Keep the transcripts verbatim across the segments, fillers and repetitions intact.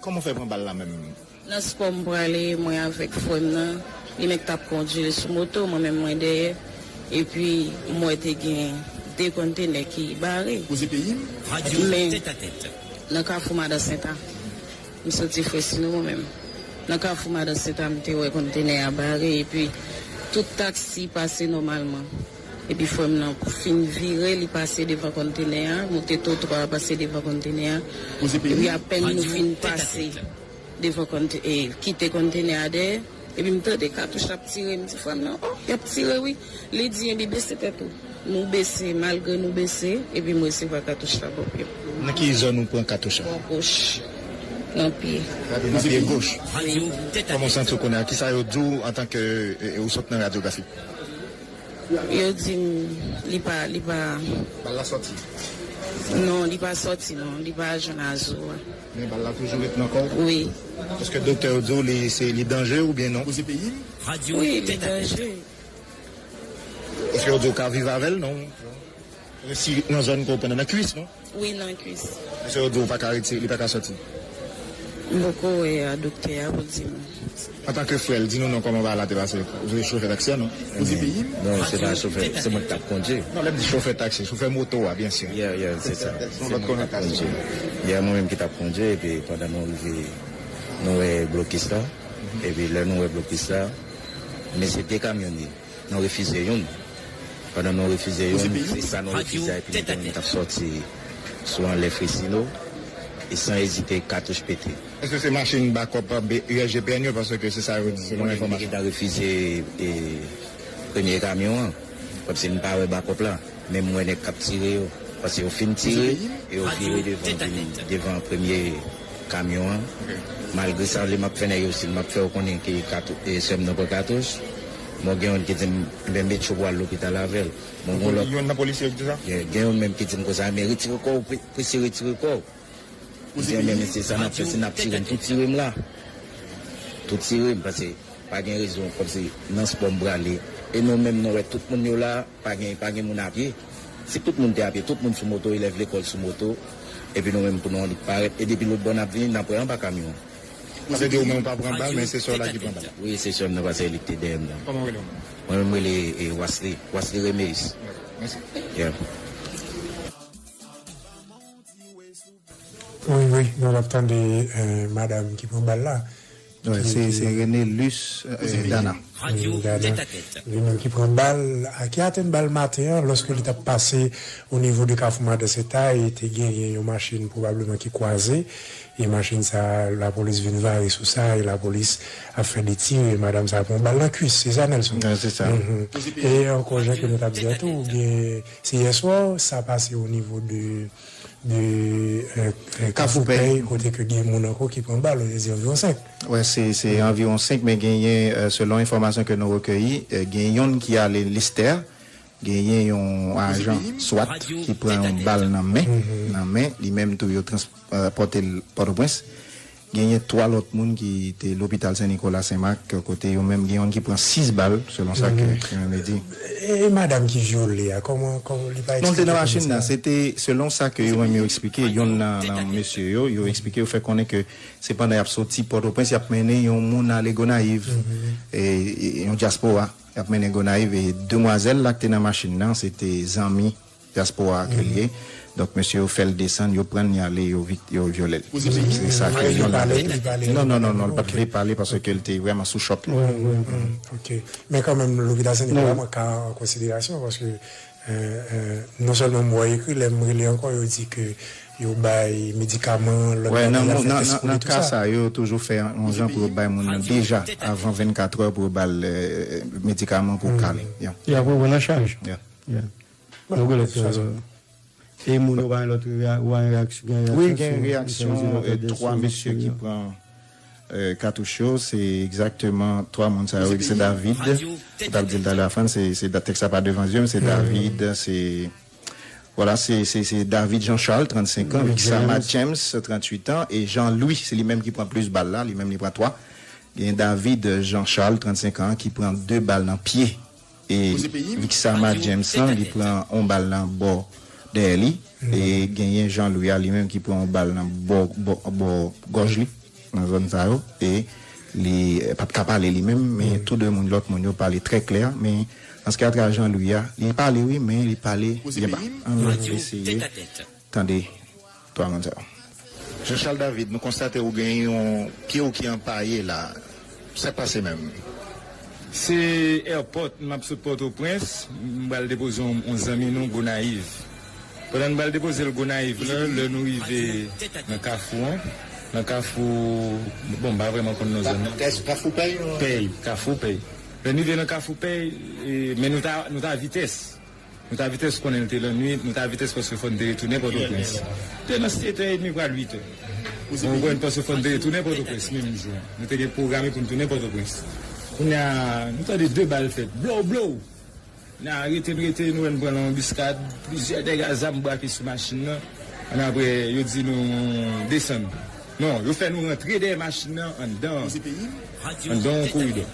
Kòman w fè pran bal la menm? Nan spò m prale, mwen avèk frè m nan, li menm k t ap kondui l sou moto, mwen menm mwen dèyè. Epi m wè te gen de konntenè ki bare. Koze peyi m. Men nan kafou Madan Senta, m soti Fresno mwen menm. Nan kafou Madan Senta, m te wè konntenè a bare, epi tout taksi pase nòmalman. Epi frè m nan fin vire, li pase devan konntenè a, moute twotwa a, pase devan konntenè a. Epi apèn nou fin pase devan konnte, e, kite konntenè a dèyè, epi m tande katouch ap tire, m di frè m nan, "Oh, y ap tire wi." Li di, "Ebyen, bese tèt ou." Nou bese, malgre nou bese, epi m resevwa katouch la bò pye m. Nan ki zòn ou pran katouch la? Bò goch, nan pye. Nan pye goch? Wi. Kòman w santi w kounye a? Kisa yo di w antanke, e, e, ou sot nan radyografi? Yo di m li pa, li pa. Bal la sòti? Non, li pa sòti, non. Li pa jwenn a zo a. Men bal la toujou ret nan kò w? Wi. Èske doktè yo di w li, se, li danje oubyen non? Koze peyi m. Wi, li danje. Èske yo di w ka viv avè l, non? Si nan zòn ke w pran nan, nan kwis, non? Wi, nan kwis. Èske yo di w pa ka retire, li pa ka sòti? M poko wè a doktè a pou di m. Antanke frè l, di nou non, kòman bagay la te pase? Ou se chofè taksi a, non? Non, se pa chofè, se mwen ki t ap kondui. Non, lè m di chofè taksi, chofè moto a, byen si. Yeah, yeah, se sa. Se mwen ki t ap kondui. Yeah, mwen menm ki t ap kondui, epi pandan nou rive, nou wè blokis la. Epi lè nou wè blokis la, men se de kamyon li. Nou refize youn. Pandan nou refize youn, se sa nou refize a, epi nou te wè moun t ap sòti sou anlè Fresno, e san ezite, katouch pete. Èske se machin bakòp, e, U S G P N yo? Paske se sa yo di, selon enfòmasyon. Li gentan refize, e, premye kamyon an, kòmsi m pa wè bakòp la. Men m wè nèg k ap tire yo. Paske yo fin tire, e yo vire devan, vin devan premye kamyon an. Malgre sa, lè m ap fè nèg yo siy, m ap fè yo konnen ke katou-, e, sè m nan pran katouch. Bon, gen youn ki di m, "Ebyen, Metro pral lopital avè l." Bon, gen lòt. Youn nan polisye yo ki di sa? Gen, gen youn menm ki di m konsa, "Men retire kò w, pre-, prese retire kò w." M di, "Men mesye, sa n ap fè, si n ap tire m, tou tire m la. Tou tire m, paske pa gen rezon, kòmsi nan spò m prale." E nou menm, nou wè tout moun yo la, pa gen, pa gen moun a pye. Si tout moun te a pye, tout moun sou moto, elèv lekòl sou moto, epi nou menm pou nou annik parèt, e depi lòt bò n ap vini, n ap wè anba kamyon an. Sa vle di ou menm ou pa pran bal, men se sè w la ki pran bal? Wi, se sè m nan, paske li ki te dèyè m nan. Kòman w rele w menm? Mwen menm, m rele, e, Wasley, Wasley Remeis. Mèsi. Yeah. Wi, wi, nou t ap tande, e, madanm ki pran bal la. Wi, se, se Renelus, e, Dana. Mm, Dana. Li menm ki pran bal, a, ki atenn bal maten an, lòske li t ap pase o nivo de Kafou Madan Senta, e te genyen yon machin pwobableman ki kwaze, e machin sa, lapolis vin vare sou sa, e lapolis ap fè de tir, e madanm sa pran bal nan kwis, se sa, Nelson? Wi, se sa. Mhm. E ankò, jan ke nou t ap di a tou, gen, se yèswa, sa pase o nivo de de, e, e, Kafou Pèy, kote ke gen moun ankò ki pran bal, yo di anviwon senk. Wi, se, se anviwon senk, men genyen, e, selon enfòmasyon ke nou rekèyi, e, gen youn ki ale Lestè, genyen yon ajan swat ki pran yon bal nan men, nan men, li menm tou yo trans-, e, pòte l Pòtoprens. Genyen twa lòt moun ki te lopital Sen Nikola Sen Mak, kote yo menm gen youn ki pran sis bal, selon sa ke yo menm yo di. E, e madanm ki vyole a, kòman, kòman li pa eksplike nou sa? Non, l te nan machin nan, se te selon sa ke yo menm yo eksplike, youn nan, nan mesye yo, yo eksplike, yo fè konnen ke se pandan y ap soti Pòtoprens, y ap mennen yon moun ale Gonayiv, e, e, yon dyaspora, y ap mennen Gonayiv, e demwazèl la ki te nan machin nan, se te zanmi dyaspora a ke l ye. Donk, mesye yo fè l desann, yo pran l, y ale, yo vit-, yo vyole l. Se sa ke youn nan. Non, non, non, non, l pa t vle pale paske l te vrèman sou chòk la. Wi, wi, wi. Ok. Men kanmenm, lopital Sen Nikola, mwen ka an konsiderasyon paske, e, e, non sèlman m wè ekri, lè m rele ankò, yo di ke yo bay medikaman, lòt bagay, y ap fè tès pou li, tou sa. Nan ka sa, yo toujou fè yon jan pou yo bay moun nan deja, avan vennkatrè, pou yo ba l, e, medikaman pou kale. Y ap pran nan chaj. Yeah. Bon, de toute façon. E moun yo pa gen lòt reya-, ou pa gen reyaksyon, gen reyaksyon sou, sou zafè de, twa mesye ki pran, e, katouch yo, se egzakteman twa moun sa yo, se David, ou t ap di l talè a, Fran, se, se da-, tèks la pa devan zye m, se David, se, vwala, se, se, se David Jean Charles, trannsenk an, Vixama James, tranntuit an, e Jean Louis, se li menm ki pran plis bal la, li menm li pran twa. Gen David Jean Charles, trannsenk an, ki pran de bal nan pye. E Vixama James lan, li pran yon bal nan bò dèyè li. E genyen Jean Louis a, li menm ki pran yon bal nan bò, bò, bò gòj li. nan zòn sa yo, e li pa t ka pale li menm, men tou de moun, lòt moun yo pale trè klè, men nan se ki atras Jean Louis a, li pale wi, men li pale byen ba. Ann eseye tande twa moun sa yo. Jean Charles David, nou konstate ou gen yon pye w ki anpaye la. Sa k pase menm? Se airport, m ap sot Pòtoprens, m pral depoze yon, yon zanmi nou Gonayiv. Pandan n pral depoze l Gonayiv la, lè nou rive nan kafou an, nan kafou, bon, m pa vrèman konn non zòn nan. Kafou Pèy? Pèy, kafou Pèy. Lè n rive nan kafou Pèy, e, men nou ta, nou ta vitès. Nou ta vitès konnen l te lannwit, nou ta vitès paske fò n te retounen Pòtoprens. Te nan sèt è edmi pral uit è. Ou konprann, paske fò n te retounen Pòtoprens menm jou an. Nou te gen pwograme pou n tounen Pòtoprens. Kounye a, nou tande de bal fèt. Blow, blow! N a rete, n rete, nou wè n pran nan anbiskad. Plizyè nèg a zam brake sou machin nan. Annapre, yo di nou desann. Non, yo fè nou rantre dèyè machin nan anndan, anndan yon koridò.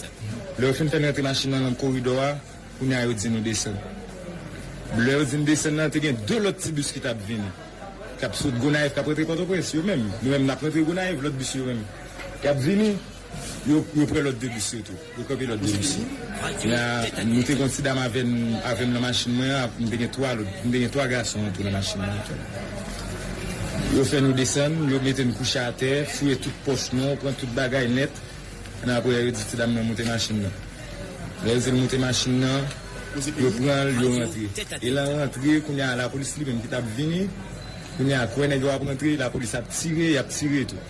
Lè yo fin fè n rantre machin nan nan koridò a, kounye a yo di nou desann. Lè yo di n desann nan, te gen de lòt ti bis ki t ap vini, k ap sot Gonayiv, k ap rantre Pòtoprens, yo menm. Nou menm, n ap rantre Gonayiv, lòt bis yo menm k ap vini, yo, yo pran lòt de bis yo tou. Yo kanpe lòt de bis yo. Kounye a, nou te gen yon ti dam avè n, avè m nan machin mwen an, m te gen twa lòt, m te gen twa gason an tou nan machin mwen an tou. Yo fè nou desann, yo mete n kouche atè, fouye tout pòch nou, pran tout bagay nèt. Annapre, yo di ti dam nan moute machin nan. Lè yo di l moute machin nan, yo pran l, yo rantre. E lè l rantre, kounye a, lapolis li menm ki t ap vini, kounye a, kwè nèg yo ap rantre, lapolis ap tire, y ap tire tou.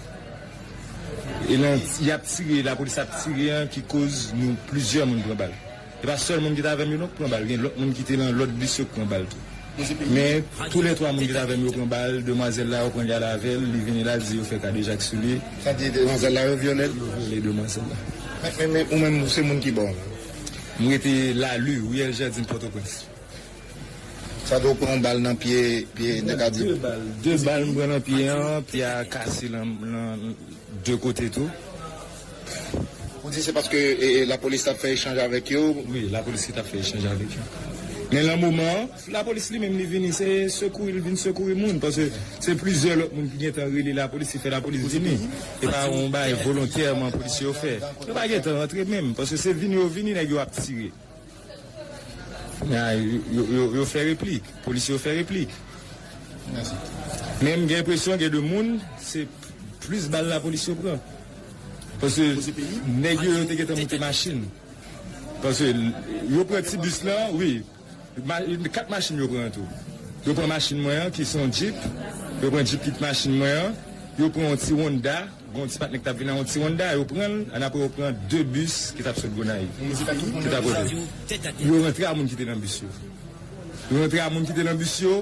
E lè y ap tire, lapolis ap tire an, ki koz nou, plizyè moun pran bal. E pa sèl moun ki t avè m yo non k pran bal, gen lòt moun ki te nan lòt bis yo k pran bal tou. Men, toulètwa moun ki t avè m yo pran bal, demwazèl la, yo pran l y ale avè l, li vini la, l di yo fè kadejak sou li. Sa di demwazèl la, yo vyole l? Yo vyole demwazèl la. Men, men, men, ou menm, ou se moun ki bò? M rete Lali, riyèl Jadin Pòtoprens. Sa di w pran yon bal nan pye, pye, nèg la di. De bal, de bal m pran nan pye an, pye a kase nan, nan, de kote tou. Ou di se paske, e, e, lapolis t ap fè echanj avèk yo? Wi, lapolis ki t ap fè echanj avèk yo. Men nan moman an, lapolis li menm li vini, se sekouri, li vin sekouri moun, paske se plizyè lòt moun ki gentan rele lapolis, ki fè lapolis vini. E pa yon bagay volontèman polisye yo fè. Yo pa gentan rantre menm, paske se vini yo vini, nèg yo ap tire. Kounye a, yo, yo, yo, yo fè replik. Polisye yo fè replik. Men m gen enpresyon gen de moun, se plis bal lapolis yo pran. Paske nèg yo, yo te gentan moute machin. Paske yo pran ti bis la, wi. Ma, kat machin yo pran tou. Yo pran machin mwen an, ki se yon Jeep. Yo pran Jeep ki t machin mwen an. Yo pran yon ti Honda. Gen yon ti patnè ki t ap vin ak yon ti Honda, yo pran l, annapre yo pran de bis ki t ap sot Gonayiv. Ki t ap pote. Yo rantre a moun ki te nan bis yo. Yo rantre a moun ki te nan bis yo,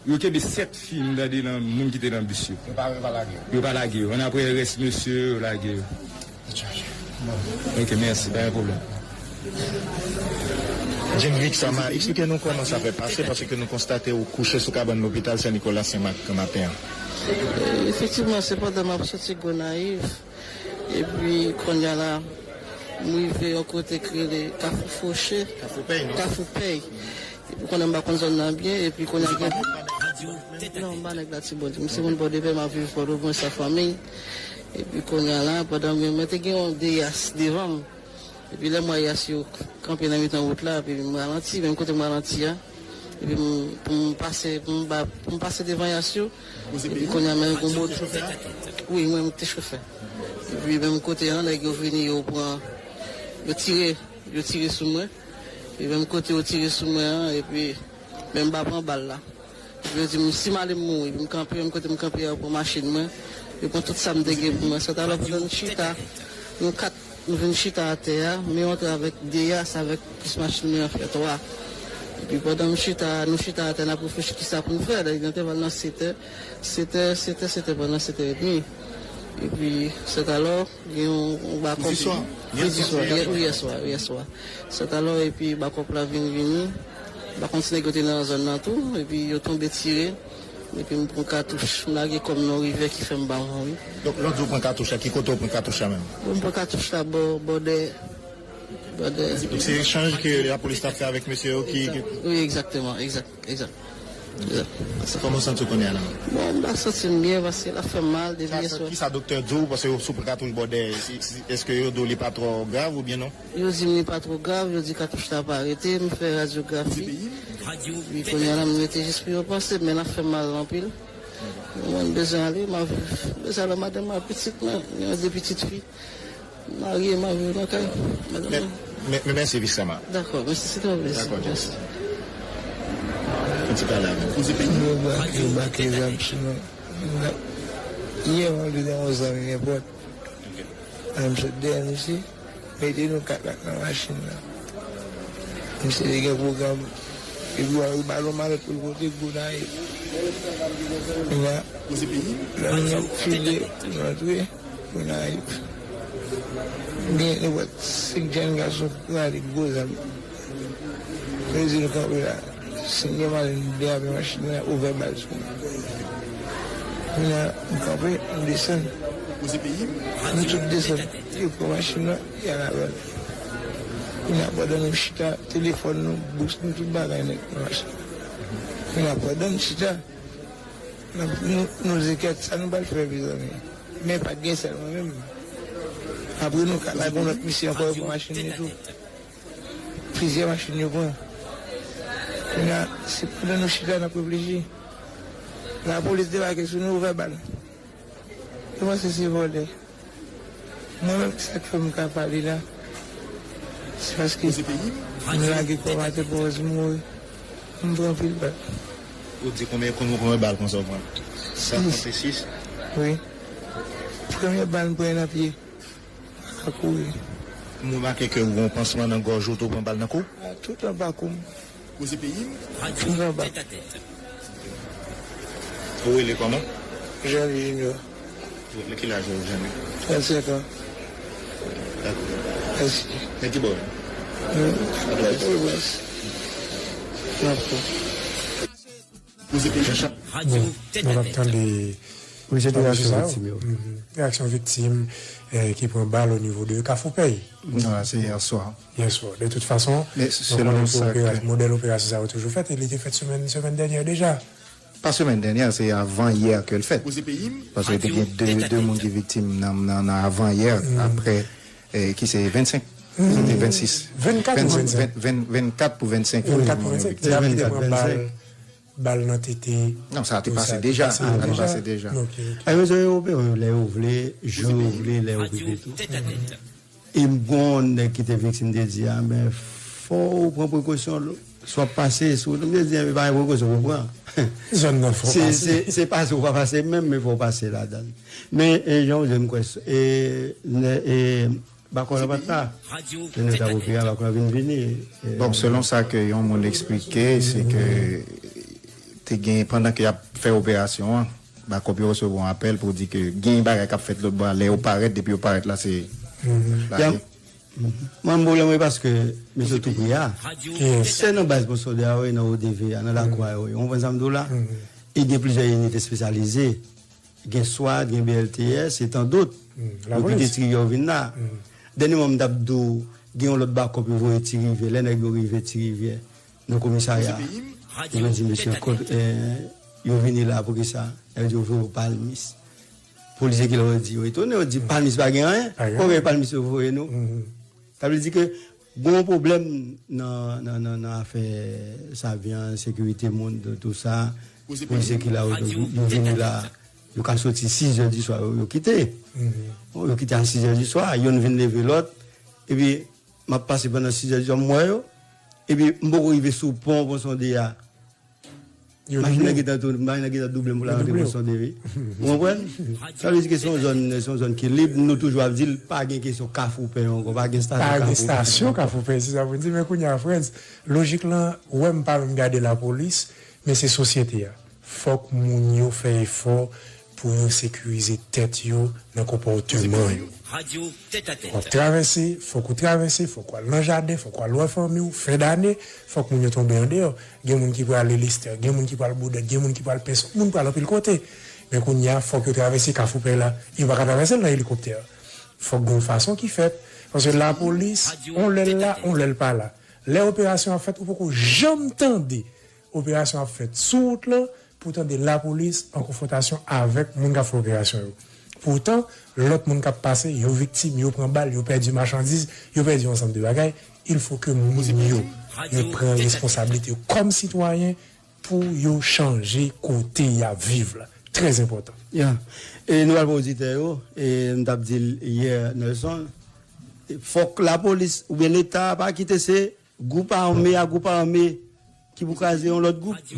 yo kenbe sèt fi, m tande nan moun ki te nan bis yo. Yo pa, yo pa lage yo. Yo pa lage yo. Annapre rès mesye yo lage yo. Ok, mèsi, pa gen pwoblèm. Jenvic Sama, eksplike nou kòman sa fè pase, paske nou konstate ou kouche sou kabann lopital Sen Nikola Senmak maten an. Efektivman, se pandan m ap soti Gonayiv, epi kounye a la, m rive yon kote k rele Kafou Foche. Kafou Pèy, non? Kafou Pèy. Epi kounye a m pa konn zòn nan byen, epi kounye a gen. Non, m pa nèg Latibonit. M se moun Pòdepè, m ap viv Pòtoprens ak fanmi. Epi kounye a la, pandan mwen, mwen te gen yon de yas devan m. Epi lè m wè yas yo kanpe nan mitan wout la, epi m ralanti, menm kote m ralanti a. Epi m, pou m pase, pou m ba, pou m pase devan yas yo. Epi kounye a, men gon moto. Wi, mwen m te chofè. Epi menm kote a, nèg yo vini, yo pran, yo tire, yo tire sou mwen. Epi menm kote yo tire sou mwen an, epi men m pa pran bal la. Epi yo di m, si m ale m mouri, epi m kanpe, menm kote m kanpe a, yo pran machin mwen, yo pran tout sa m te gen pou mwen. Sèt alò, pandan n chita, nou kat, nou vin chita atè a, m antre avèk de yas, avèk plis machin mwen an fè twa. Epi pandan m chita, nou chita atè, n ap reflechi kisa pou n fè, nan entèval nan sèt è, sèt è, sèt è, sèt è, pandan sèt è edmi. Epi sèt alò, gen yon, yon bakòp. Jodi swa? Jodi swa, yè, yè swa, yè swa. Sèt alò, epi bakòp la vin vini. M pa konn si nèg yo te nan zòn nan tou, epi yo tonbe tire. Epi m pran katouch, m lage kò m nan yon rivyè ki fè m pa mouri. Donk, lè w di w pran katouch la, ki kote w pran katouch la menm? Bon, m pran katouch la bò, bò dèyè. Bò dèyè. Donk, se echanj ke lapolis t ap fè avèk mesye yo ki, ki... Wi, egzakteman, egzak, egzak. Kòman w santi w kounye a la? Bon, m pa santi m byen paske l ap fè m mal depi yè swa. Kisa doktè di w? Paske yo sou katouch bò dèyè. Èske yo di w li pa twò grav oubyen non? Yo di m li pa twò grav, yo di katouch la pa rete, m fè radyografi. Epi kounye a la, m rete jis pou yo panse, men l ap fè m mal anpil. Mwen, m bezwen ale, m ap viv. M bezwen al wè madanm mwen ak pitit mwen. Mwen gen de pitit fi. M marye, m ap viv nan kay madanm mwen. Men, men, mèsi, Visama. Dakò, mèsi, se te yon plezi. Dakò, James. Yon ti pale avè m. Koze peyi. Yo bake, yo bake zam sou nou. Yè, mwen te gen yon zanmi nenpòt. Mwen, m sot dèyè misye. Mete nou kat la nan machin nan. Misye te gen pwogram. Epi w al ba l yon malèt pou l pote Gonayiv. Kounye a, lè nou ap file, nou antre Gonayiv. Gen nenpòt senk jèn gason ki prale gwo zam. Yo di nou kanpe la. Si n gen malèt, nou derape machin nan, ouvè bal sou nou. Kounye a, nou kanpe, nou desann. Nou tout desann. Yo pran machin nan, y al avè l. Kounye a, pandan nou chita, telefòn nou, bous nou, tout bagay nèt nan machin nan. Kounye a, pandan nou chita, n ap, nou, nou di kèt, sa nou pral fè, mezanmi? Men pa t gen sèl mwen menm. Apre nou, ka lage yon lòt misye ankò, yo pran machin li tou. Plizyè machin yo pran. Kounye a, se pandan nou chita, n ap reflechi. Lapolis debake sou nou, ouvè bal. Yo panse se vòlè. Mwen menm, sa k fè m ka pale la, se paske m lage kò m atè, pawòz m mouri. M pran anpil bal. Ou di konbyen, konbyen, konbyen bal konsa w pran? Sis. Sa, trannsis? Wi. Premye bal m pran nan pye. Ak kouri. M remake ke ou gen yon pansman nan gòj ou tou pran bal nan kou? A, tout anba kou m. Koze peyi m. Tout anba. Ou rele kòman? Jean Louis Junior. Ou rele ki laj ou, Jean Louis? Trannsenk an. Dakò. Mèsi. Men ki bò? Hmm. Pòtoprens. Dakò. Bon, nou ap tande. Wi, se te reyaksyon viktim yo. Mhm. Reyaksyon viktim, eh, ki pran bal o nivo de Kafou Pèy. Non, se yè swa. Yè swa. De tout fason, men selon sa ke modèl operasyon sa yo toujou fèt, e li te fèt semèn, semèn dènyè deja. Pa semèn dènyè, se avan yè ke l fèt. Paske te gen de, de moun ki viktim nan, nan, nan avan yè, apre, eh, ki se vennsenk. Se te vennsis. Vennkat pou vennsenk. Vennkat pou vennsenk. Vennkat pou vennsenk. Moun yo viktim. Bal nan tete. Non, sa te pase deja. Sa te pase deja. Ok, ok. Ay, yo opere yo lè yo vle, jan yo vle, lè yo vle tou. E m gon nèg ki te viktim te di, a, men fò w pran prekosyon, swa pase sou, m te di, men pa gen prekosyon pou pran. Zòn nan fò pase. Se, se pase ou pa pase menm, men fò w pase ladan l. Men, e, jan w di, m kwè, e, e, Bakò la pa t la. Lè nou t ap opere a, bakò la vin vini. Bon, selon sa ke yon moun eksplike, se ke te gen, pandan ke y ap fè operasyon an, bakòp yo resevwa yon apèl pou di ke gen bagay k ap fèt lòt bò a, lè yo parèt, depi yo parèt la, se lage. Mwen, pwoblèm mwen paske mesye tou pre a. Se nan baz Pon Sondè a, wi, nan O D V a, nan lakou a, wi. Ou konprann sa m di w la? E gen plizyè inite espesyalize. Gen swat, gen B L T S, e tan dòt. Yo kite Ti Rivyè, yo vin la. Dènyèman, m t ap di w, gen yon lòt bakòp yo voye Ti Rivyè. Lè nèg yo rive Ti Rivyè, nan komisarya, yo di, mesye, kot, eh, yo vini la, poukisa? Nèg yo voye yo Palmis. Polisye ki la, yo di, yo etone, yo di, Palmis pa gen anyen. Konbyen Palmis yo voye nou? Sa vle di ke gen yon pwoblèm nan, nan, nan, nan afè savyan, sekirite moun, tou, tou sa. Polisye ki la, yo, yo vini la, yo ka soti sizè di swa, yo, yo kite. Bon, yo kite a sizè di swa, yonn vin leve lòt. Epi, m ap pase pandan sizè di swa, m wè yo. Epi, m poko rive sou pon, pon Sondè a. Machin nan gentan tou, machin nan gentan double m pou l al antre Pon Sondè, wi. Ou konprann? Sa vle di ke se yon zòn, se yon zòn ki lib, nou toujou ap di l, pa gen kesyon Kafou Pèy ankò, pa gen estasyon Kafou Pèy. Pa gen estasyon Kafou Pèy, se sa pou n di, men kounye a, Frantz, lojik lan, ou wè m pa menm gade lapolis, men se sosyete a. Fòk moun yo fè efò pou yo sekirize tèt yo nan konpòteman yo. Fòk travèse, fòk ou travèse, fòk ou al nan jaden, fòk ou al wè fanmi w, fen dane, fòk moun yo tonbe andeyò. Gen moun ki prale Lestè, gen moun ki pral Boudèt, gen moun ki pral Pèson, moun pral anpil kote. Men kounye a, fòk yo travèse Kafou Pèy la. Yo pa ka travèse l nan elikoptè. Fòk gen yon fason ki fèt. Paske lapolis, on lè l la, on lè l pa la. Lè operasyon ap fèt, ou poko janm tande Operasyon ap fèt sou wout lan, poutan de lapolis an konfwontasyon avèk moun k ap fè operasyon yo. Poutan, lòt moun k ap pase, yo viktim, yo pran bal, yo pèdi machandiz, yo pèdi yon ansanm de bagay. Il faut que moun yo, yo pran responsablite yo kòm sitwayen pou yo chanje kote y ap viv la. Trè enpòtan. Ya. E nou pral pran oditè yo, e m t ap di l yè, Nelson, fòk lapolis oubyen Leta pa kite se gwoup ame a gwoup ame ki pou kraze yon lòt gwoup.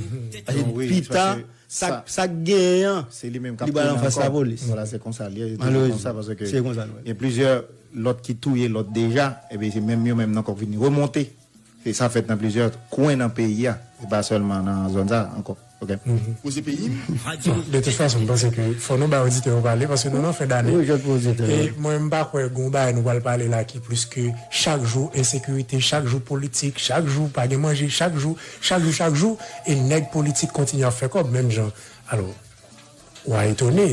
Pita, sa k genyen an, li pral anfas lapolis. Vwala, se konsa l ye. Se toujou konsa, paske gen plizyè lòt ki touye lòt deja, epi se menm yo menm nan k ap vin remonte. E sa fèt nan plizyè kwen nan peyi a, e pa sèlman nan zòn sa a ankò. Ok. Bon, de tout fason, m panse ke fò nou bay oditè yo pale, paske nou nan fen dane. E mwen, m pa kwè gen yon bagay nou pral pale la ki plis ke chak jou ensekirite, chak jou politik, chak jou pa gen manje, chak jou, chak jou, chak jou, e nèg politik kontinye ap fè kòb menm jan. Alò, w a etone,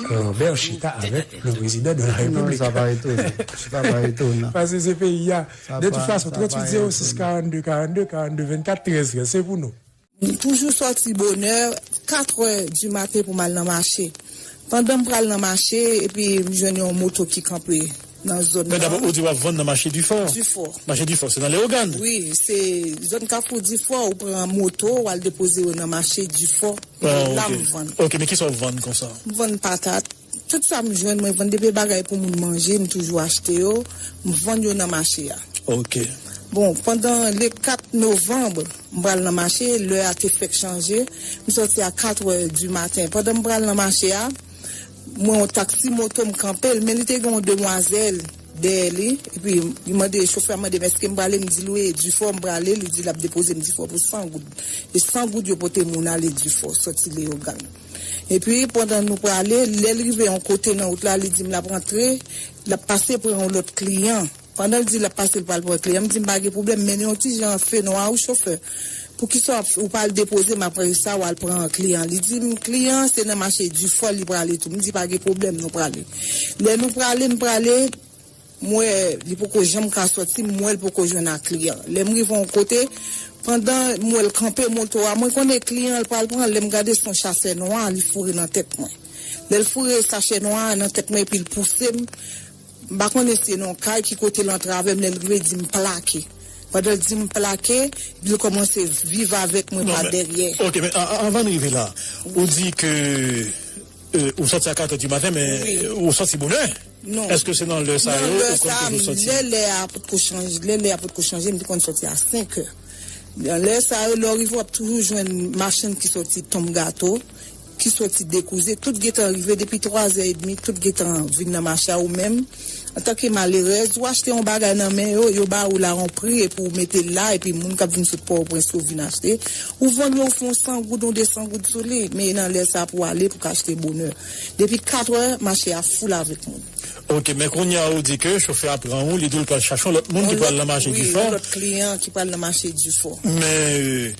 Lambert chita avèk le président de la République. Non, sa pa etonan. Sa pa etonan. Paske se peyi a. De tout fason, tranntuit zewo sis, karannde, karannde, karannde, vennkat, trèz, trèz, se pou nou. M toujou sòti bonè, katrè di maten pou m al nan mache. Pandan m pral nan mache, epi m jwenn yon moto ki kanpe nan zòn nan. Men dabò, ou di w ap vann nan mache Difò? Difò. Mache Difò, se nan Leyogàn? Wi, se zòn Kafou Difò, ou pran moto, w al depoze yo nan mache Difò. E la m vann. Ok, men kisa w vann konsa? M vann patat. Tout sa m jwenn, mwen vann depi bagay pou moun manje, m toujou achte yo. M vann yo nan mache a. Ok. Bon, pandan le kat novanm, m pral nan mache, lè a te fèk chanje. M sòti a katrè di maten. Pandan m pral nan mache a, m wè yon taksi moto m kanpe l, men li te gen yon demwazèl dèyè li. Epi li mande, chofè a mande m èske m prale, m di l wi, e Difò m prale, li di l ap depoze m Difò pou san goud. E san goud yo pote moun ale Difò, sòti Leyogàn. Epi, pandan nou prale, lè l rive yon kote nan wout la, li di m l ap rantre, l ap pase pran yon lòt kliyan. Pandan l di l ap pase, l pral pran kliyan, m di m pa gen pwoblèm, men yon ti jan fenwa wi chofè. Poukisa w ap, ou pa al depoze m, apre sa w al pran kliyan? Li di m kliyan se nan mache Difò li prale tou. M di pa gen pwoblèm, nou prale. Lè nou prale, n prale, m wè li poko janm ka sòti, m wè l poko jwenn ak kliyan. Lè m rive yon kote, pandan m wè l kanpe moto a, mwen konnen kliyan l pral pran, lè m gade se yon chasè nwa li foure nan tèt mwen. Lè l foure sachè nwa a nan tèt mwen epi l pouse m, m pa konnen si se nan yon kay ki kote l antre avè m, lè l rive di m plake. Pandan l di m plake, epi l kòmanse viv avèk mwen pa dèyè. Ok, men anvan n rive la, ou di ke ou sòti a katrè di maten, men ou sòti bonè. Non. Èske se nan lè sa yo ou konn toujou sòti? Lè lè a potko chanje, lè lè a potko chanje, m te konn sòti a senk è. Nan lè sa yo, lè w rive, w ap toujou jwenn machann ki sòti Tonm Gato, ki sòti Dekouze, tout gentan rive depi twazè edmi, tout gentan vin nan mache a. Ou menm, antanke malerèz, ou achte yon bagay nan men yo, yo ba ou la yon pri epi w mete l la, epi moun k ap vin sot Pòtoprens yo vin achte, ou vann yo, ou fè yon san goud, yon de san goud sou li, men e nan lè sa pou w ale pou w ka achte bonè. Depi katrè, mache a foul avèk moun. Ok, men kounye a ou di ke chofè a pran ou, li di w l pral chache yon lòt moun ki pral nan mache Difò. Yon lòt kliyan ki pral nan mache Difò. Men,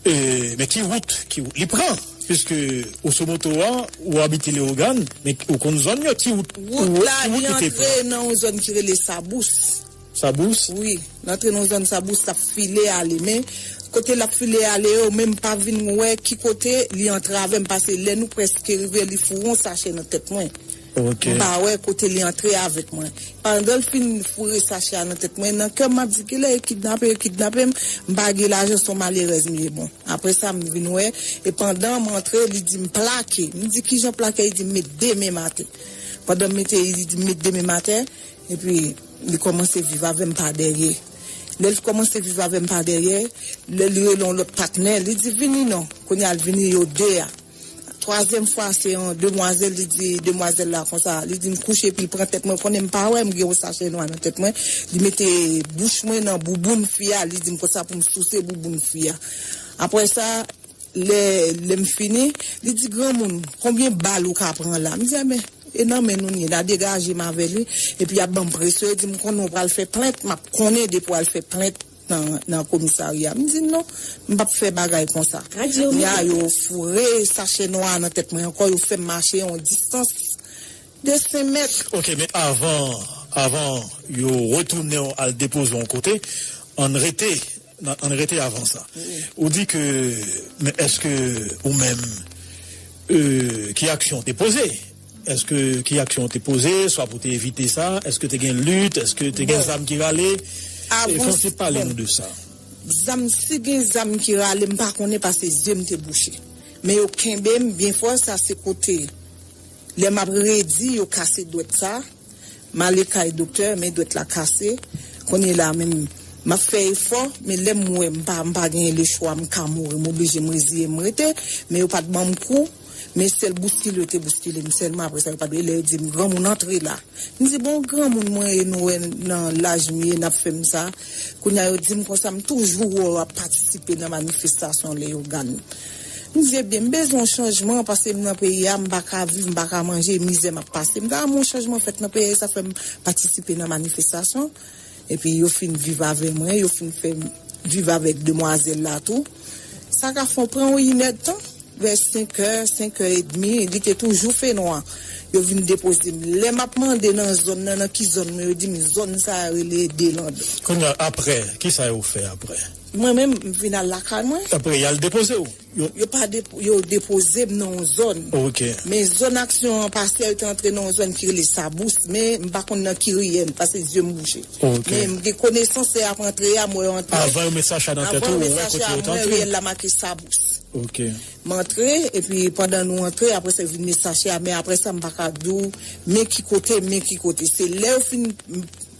e, men ki wout, ki wout li pran? Piske ou sou moto a, ou abite Leyogàn, men ou konn zòn yo, ki wout, ki wout li te pran? Wout la, li antre nan yon zòn ki rele Sabous. Sabous? Wi, l antre nan yon zòn Sabous, l ap file ale, men kote l ap file ale yo, men m pa vin wè ki kote li antre avè m, paske lè nou prèske rive, li foure yon sachè nan tèt mwen. M pa wè kote li antre avèk mwen. Pandan l fin foure sachè a nan tèt mwen, nan kè m m ap di kilè yo kidnape, yo kidnape m, m pa gen lajan, se yon malerèz m ye. Bon, apre sa, m vin wè, e pandan m antre, li di m plake. M di kijan plake, li di m met de men m atè. Pandan m mete, li di m met de men m atè, epi li kòmanse viv avè m pa dèyè. Lè l kòmanse viv avè m pa dèyè, lè li rele yon lòt patnè, li di vini non. Kounye a l vini yo de a. Twazyèm fwa, se yon demwazèl, li di demwazèl la konsa, li di m kouche epi l pran tèt mwen, konnen m pa wè, m gen yon sachè nwa nan tèt mwen, li mete bouch mwen nan bouboun fi a, li di m konsa pou m souse bouboun fi a. Apre sa, lè, lè m fini, li di granmoun, konbyen bal ou ka pran la? M di enben, e nan men nou n ye la, degaje m avè li, epi y ap ban m presyon, e di m konnen w pral fè plent, m ap konnen depi w al fè plent nan, nan komisarya. M di non, m p ap fè bagay konsa. Kounye a, yo foure sachè nwa a nan tèt mwen ankò, yo fè m mache yon distans de senk mèt. Ok, men avan, avan yo retounen w al depoze w yon kote, ann rete Nan, ann rete avan sa. Ou di ke, men èske ou menm, euh, ki aksyon w te poze? Èske ki aksyon w te poze, swa pou te evite sa? Èske te gen lit? Èske te gen zam ki rale? E fè w ti pale nou de sa. Zam, si gen zam ki rale, m pa konnen paske zye m te bouche. Men yo kenbe m byen fò, sa se kote lè m ap redi, yo kase dwèt sa. M ale kay doktè, men dwèt la kase. Kounye la menm, m ap fè efò, men lè m wè m pa, m pa genyen lechwa, m ka mouri, m oblije m reziye m rete, men yo pa t ban m kou, men sèl bouskile yo te bouskile m sèlman, apre sa yo pa t vle, lè yo di m, "Granmoun, antre la." M di, "Bon, granmoun mwen ye, nou wè nan laj m ye, n ap fè m sa." Kounye a yo di m konsa, "M toujou wè w ap patisipe nan manifestasyon Leyogàn." M di, "Ebyen, m bezwen yon chanjman, paske m nan peyi a, m pa ka viv, m pa ka manje, mizè m ap pase. M ta renmen yon chanjman fèt nan peyi a, e sa fè m patisipe nan manifestasyon." Epi yo fin viv avè mwen, yo fin fè m viv avèk demwazèl la tou. Sa ka fè w pran yon inèdtan, vè senkè, senkè edmi, li te toujou fè nwa. Yo vin depoze m. Lè m ap mande nan zòn nan, nan ki zòn mwen, yo di m zòn sa a rele Delande. Kounye a, apre, ki sa yo fè apre? Mwen menm, m vin al lakay mwen. Apre, y al depoze w? Yo, yo pa depo-, yo depoze m nan yon zòn. Ok. Men zòn aksyon an pase, yo te antre nan yon zòn ki rele Sabous, men m pa konn nan ki riyèl, paske zye m bouche. Ok. Men m gen konesans lè y ap antre a, m wè yo antre. Avan yo met sachet nan tèt ou, ou wè kote yo t antre? Avan yo met sachet a, m wè riyèl la make Sabous. Ok. M antre, epi pandan nou antre, apre sa yo vin met sachet a, men apre sa, m pa ka di w, men ki kote, men ki kote. Se lè yo fin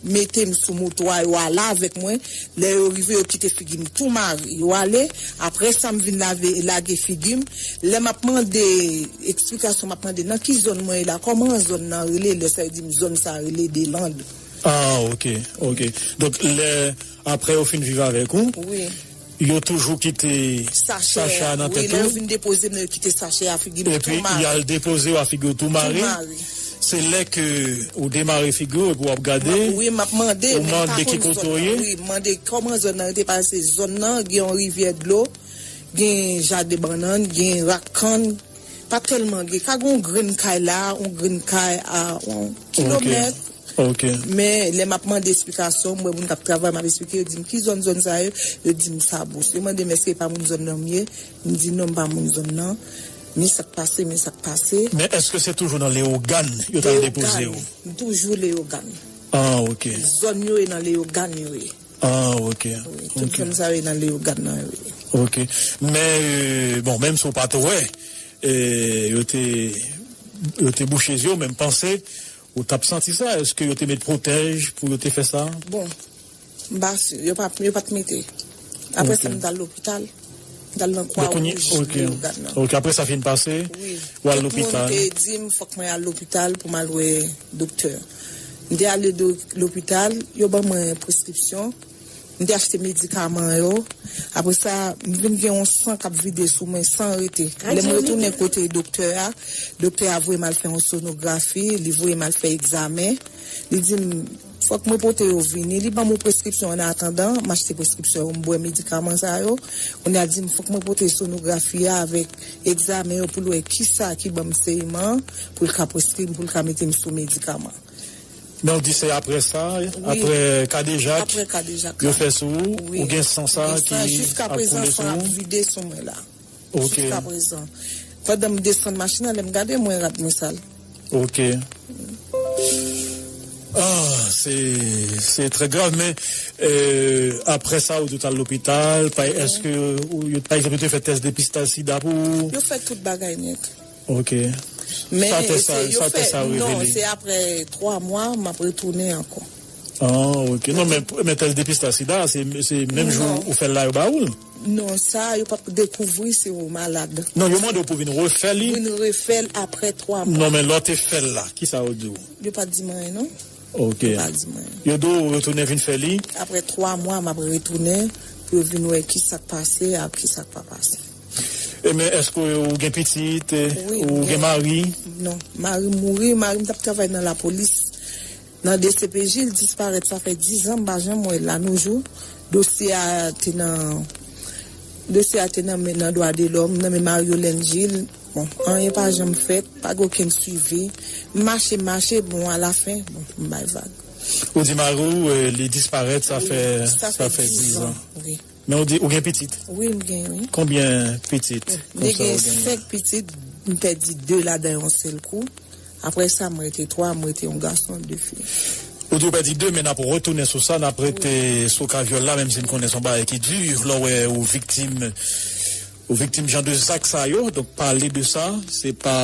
mete m sou moto a, yo ale avèk mwen. Lè yo rive, yo kite figi m tou mare. Yo ale, apre sa, m vin lave, lage figi m. Lè m ap mande eksplikasyon, m ap mande nan ki zòn mwen ye la, kòman zòn nan rele, lè sa yo di m zòn sa rele Delande. Ah, ok, ok. Donk, lè, apre yo fin viv avèk ou, wi, yo toujou kite sachet a nan tèt ou. Wi, lè yo vin depoze m, yo kite sachè a figi m tou mare. Epi, y al depoze w a figi w tou mare. Tou mare. Se lè ke ou demare figi w epi w ap gade, wi, m ap mande, ou mande ki kote w ye. Wi, m mande kòman zòn nan rete, paske zòn nan gen yon rivyè dlo, gen jaden bannann, gen rak kann, pa tèlman gen. Ka gen yon grenn kay la, yon grenn kay a yon kilomèt. Ok. Men lè m ap mande esplikasyon, m wè moun k ap travay, m ap esplike, yo di m ki zòn, zòn sa yo, yo di m Sabous. Yo mande m èske e pa moun zòn nan m ye, m di non, m pa moun zòn nan. Men sa k pase, men sa k pase. Men èske se toujou nan Leyogàn yo t al depoze w? Leyogàn. M toujou Leyogàn. Ah, ok. Zòn yo e nan Leyogàn yo ye. Ah, ok. Wi, tout zòn sa yo e nan Leyogàn nan yo ye. Ok. Men, euh, bon, menm si w pa t wè, euh, yo te, yo te bouche zye w, men m panse ou t ap santi sa. Èske yo te met pwotèj pou yo te fè sa? Bon, m pa si. Yo pa, yo pa t mete. Apre sa, m t al lopital. M t al nan Kwa Wouj Leyogàn nan. Ok, apre sa fin pase, wi, ou al lopital. Tout moun te di m fòk mwen al lopital pou m al wè doktè. M te ale do-, lopital, yo ban mwen preskripsyon. M te achte medikaman yo. Apre sa, m vin gen yon san k ap vide sou mwen san rete. Lè m retounen kote doktè a, doktè a voye m al fè yon sonografi, li voye m al fè egzamen. Li di m, fòk mwen pote yo vini. Li ban m yon preskripsyon, an atandan, m achte preskripsyon yo, m bwè medikaman sa yo. Kounye a di m, fòk mwen pote sonografi a avèk egzamen yo pou l wè kisa ki ban m seyman, pou l ka preskri m, pou l ka mete m sou medikaman. Men w di se apre sa, wi, apre kadejak, apre kadejak yo la fè sou ou, wi, ou gen san sa ki ap koule sou ou? Jiska prezan, san ap vide sou mwen la. Ok. Jiska prezan. Pandan m desann machin nan, lè m gade, m wè rad mwen sal. Ok. Ah, se, se trè grav, men, euh, apre sa, ou di w t al lopital, pa, èske, ou, yo, pa egzanp, yo te fè tès depistaj sida pou ou? Yo fè tout bagay nèt. Ok. Men sa tès sa, se, yo sa fè, tès sa non, revele? Se apre twa mwa, m ap retounen ankò. Ah, ok. Non, men, men tès depistaj sida, se, se menm jou ou fè l la, yo ba ou l? Non, sa, yo p ap dekouvri si ou malad. Non, yo mande w pou vin refè li. Vin refè l apre twa mwa. Non, men lè w te fè l la, kisa yo di w? Yo pa t di m anyen, non. Ok. Yo pa t di m anyen. Yo di w retounen vin fè li? Apre twa mwa, m ap retounen pou yo vin wè kisa k pase ak kisa k pa pase. E men, èske ou gen pitit, e, wi, ou gen mari? Non, mari m mouri, mari m t ap travay nan lapolis. Nan D C P J, l disparèt, sa fè diz an, m pa janm wè l a nos jours. Dosye a te nan, dosye a te nan men, nan dwa de lòm, nan men Mario Lène Gilles. Bon, anyen pa janm fèt, pa gen okenn swivi. M mache, m mache, bon, alafen, bon, m bay vag. Ou di mari w, e, li disparèt, sa fè, sa fè diz an. Wi, sa fè diz an, wi. Men ou di ou gen pitit? Wi, m gen, wi. Konbyen pitit? Mwen gen senk pitit, m pèdi de ladan yon sèl kou. Apre sa, m rete twa, m rete yon gason, de fi. Ou di ou pèdi de, men n ap retounen sou sa, n ap rete sou ka vyòl la, menm si n konnen se yon bagay ki di, lè w wè ou viktim, ou viktim jan de zak sa yo, donk pale de sa, se pa